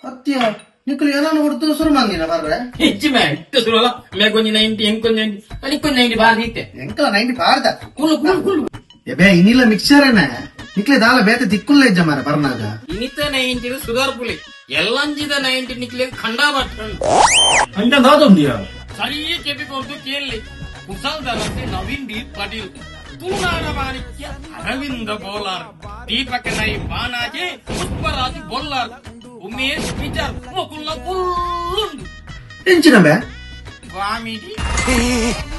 ಅತ್ಯ ನಿಕ್ಕಲು ಏನನ್ನು ಕೊಡ್ತು ಶುರು ಮಂದಿನ ಬರ್ರೆ ಹೆಚ್ಚು ಮೇ ಇಟ್ಟು ಸುರುವಲ್ಲ ಮೇಗೊಂಜಿ 90 ಎಂಕೊಂಜಿ 90 ಅನಿಕ್ಕೊಂಜಿ 90 ಬಾರಿ ಇತ್ತೆ ಎಂಕಲ 90 ಪಾರ್ದ ಕುಲ್ಲು ಕುಲ್ಲು ಕುಲ್ಲು ಎಬೆ ಇನ್ನಿಲ್ಲ ಮಿಕ್ಸರ್ ಏನ ನಿಕ್ಲೆ ದಾಲ ಬೇತೆ ದಿಕ್ಕುಲ್ಲ ಇಜ್ಜ ಮಾರ ಬರ್ನಾಗ ಇನಿತ 90 ಸುಧಾರ್ ಪುಲಿ ಎಲ್ಲಂಜಿದ 90 ನಿಕ್ಲೆ ಖಂಡ ಬಟ್ಟಂಡು ಅಂಚ ದಾದೊಂದಿಯ ಸರಿ ಕೆಪಿ ಕೊರ್ದು ಕೇಳಿ ಕುಶಾಲ್ ದರಸಿ ನವೀನ್ ಡಿ ಪಾಟೀಲ್ ತುಳುನಾಡ ಮಾಣಿಕ್ಯ ಅರವಿಂದ ಬೋಲಾರ್ ದೀಪಕ ನೈ ಬಾನಾಜಿ ಪುಷ್ಪರಾಜ್ ಬೊಲ್ಲಾರ್ ಉಮೇಶ್ ಪಿಜಾರ್ ಮೊಕುಲ್ಲ ಫುಲ್లుಂಡು ಎಂಚಿನ ಬೆ ಕಾಮಿಡಿ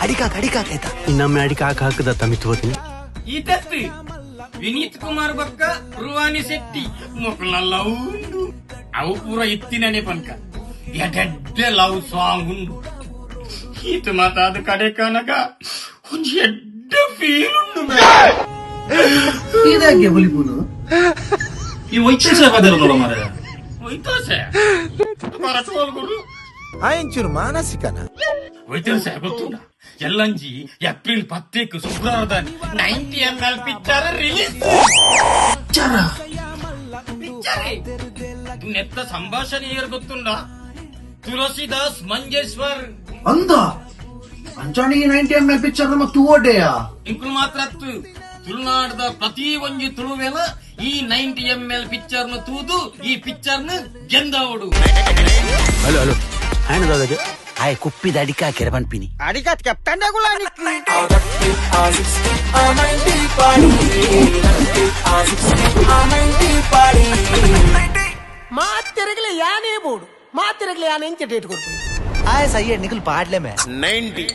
ಅಡಿಕಾಕ ಅಡಿಕಾಕ ಆಯ್ತಾ ಇನ್ನೊಮ್ಮೆ ಅಡಿಕೆ ಹಾಕ ಹಾಕದ ತಮಿತು ಈತತ್ತು ವಿನೀತ್ ಕುಮಾರ್ ಬಕ್ಕ ರುವಾನಿ ಶೆಟ್ಟಿ ಮೊಕುಲ್ಲ ಲವ್ ಉಂಡು ಅವು ಪೂರ ಇತ್ತಿನನೆ ಪನ್ಕ ಎಡೆಡ್ಡೆ ಲವ್ ಸಾಂಗ್ ಉಂಡು ಈತ ಮಾತಾದ ಕಡೆ ಕನಕ ಒಂಜಿ ಎಡ್ಡೆ ಫೀಲ್ ಉಂಡು ಮೇ. ಇದಾಗೆ ಬುಲಿಪುನು ಈ ವೈದ್ಯ ಪದರ ಮಾರ ಹೋಯ್ತಾಸೆ ಗುರು ಆಯಂಚೂರು ಮಾನಸಿಕನ ವೈದ್ಯರು ಗೊತ್ತುಂಡ ಎಲ್ಲಂಜಿ ಏಪ್ರಿಲ್ 10 ಶುಕ್ರವಾರದ 90 ML picture release ನೆತ್ತ ಸಂಭಾಷಣೆ ಏರ್ ಗೊತ್ತುಂಡ ತುಳಸಿದಾಸ್ ಮಂಜೇಶ್ವರ್ ಅಂದ ಅಂಚಾಣಿ 90 ಎಂ ಎಲ್ ಪಿಕ್ಚರ್ ನಮ್ಮ ತೂವಡ್ಡೆಯ ಇಂಕುಲು ಮಾತ್ರ ಅತ್ತು ತುಳುನಾಡದ ಪ್ರತಿ ಒಂಜಿ ತುಳುವೆಲ ಈ 90 ML picture ನು ತೂದು ಈ ಪಿಕ್ಚರ್ ನು ಗೆಂದವಡು ಹಲೋ ಹಲೋ ఆయన దాదాಗೆ ಆಯ್ ಕುಪ್ಪಿದ ಅಡಿಕಾಕೆರೆ ಪನ್ಪಿನಿ ಮಾತಿರಗಲಿ ಯಾನೇ ಬೋಡು ಮಾತಿರಗಲಿ ಯಾನೆ ಎಂಚ ಡೇಟ್ ಕೊಡ್ತೀನಿ ಆಯ್ ಸಯ್ಯ ನಿಕಲ್ ಪಾಡ್ಲೆ ಮೇ 90